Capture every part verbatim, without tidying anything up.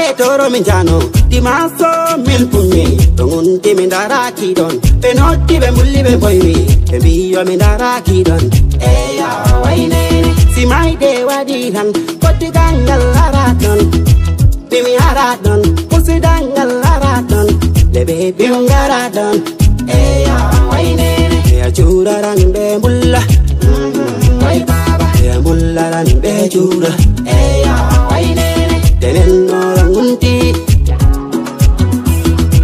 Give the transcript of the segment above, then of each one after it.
E toro min jano, dimanche min pummi, to ngunti min daraki don. Ɓe noddi ɓe mbulli ɓe boymi, ɓe mbiyo min daraki don. Eya, waynene. Si mayde waɗi tan, fotti dangal ara don. Bimi ara don, kusi dangal ara don. Lebe bim gara don. Eya, waynene. Eya, juraran ɓe mbulla. Mm, way baba. Eya, mbullaran ɓe jura. Eya, waynene. Tenen nora ngunti.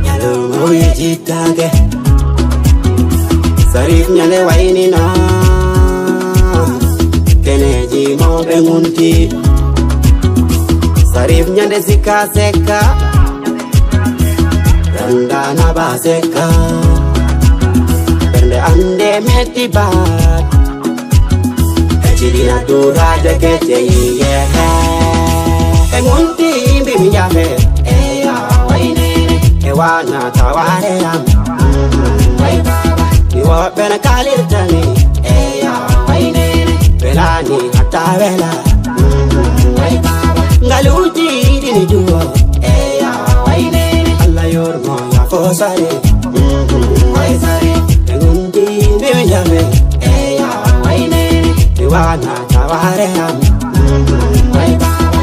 Nyalo mo ye jittage. Sarif nyale waynina. Keneji mo ɓe ngunti. Sarif nyande sika seka. Randa na ba seka. Bende ande meti ba. Ejidina dura de kete ye. E ngunti mbi mi jafe. Eya, waynene. E wana taware am. Mm, way baba. Ni wo bena kalirtani. Eya, waynene. Belani hatta bela. Mm, way baba. Ngaluji dini duwo. Eya, waynene. Allah yormo ya fosare. Mm, way sare. E ngunti mbi mi jafe. Eya, waynene. E wana taware am. Mm, way baba.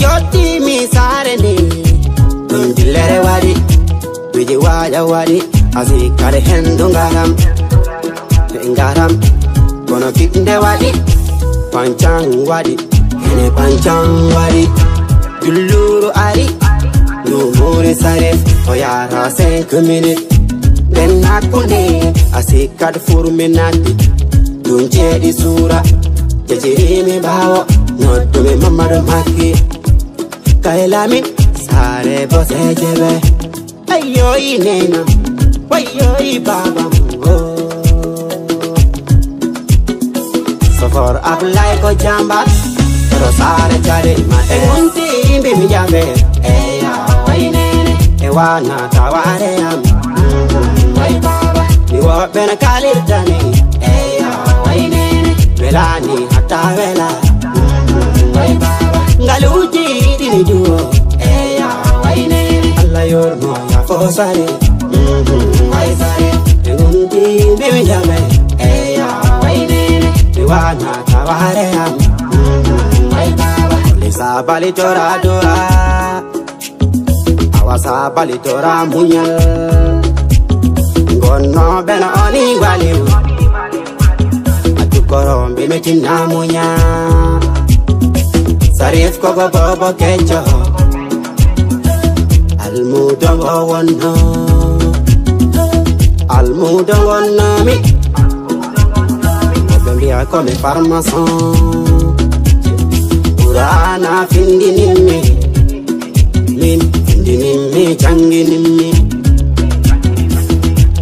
Jotti mi saare nde, ɗum dillere waɗi, wiji waaƴa waɗi, asi kare hendu ngaram, ngaram, kono kiɗnde waɗi, pancan waɗi, ene pancan waɗi, julluru ari, lumuri sarif, o yara cinq minutes, nden hakkunde, asi kad furminati, ɗum ceeɗi suura, jejirimi ɓaawo, noddumi Mamadou Makki, kay Lamin, saare boseeje ɓe. Ayyoyi nena, wayyoyi baba mo. Sofor Ablaye ko jamba, to saare jare ma e munti imbi mi jabe. Eya, waynene, e wana taware am. Way baba, ni wo ben kalirtani. Eya, waynene, welani hatta wela. Way baba, ngaluji dini duwo. Eya, waynene, Allah yormo ya fo sare. Mhm, way sare. E ngunti mbi mi jame. Eya, waynene, mi wana taware am. Mhm, way baba. Lisa bali tora dora. Awa sabali tora muñal. Gonno ben oni wali. Atukoro mbi metina muña. Sarif koko bobo kecho. Almudo wonno. Almudo wonno mi. Be mbiya ko mi farmason. Qur'ana findinimmi. Min findinimmi, janginimmi.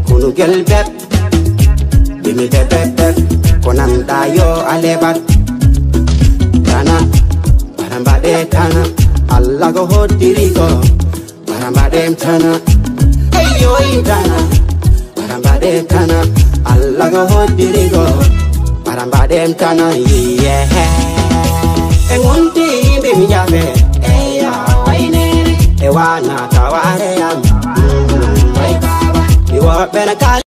Kunu gel beb. Bimi beb, beb, beb. Ko nanɗa yo a lebat. Tana. Bara mbaɗe tana. Allah ko hoddiri ko. Bara mbaɗe tana. Eyyo i tana. Bara mbaɗe tana. Allah ko hoddiri ko. Bara mbaɗe tana. Yeah. E ngunti mbi mi jafe. Eya, waynene. E wana taware am. Mm, way baba. Iwo ben kal-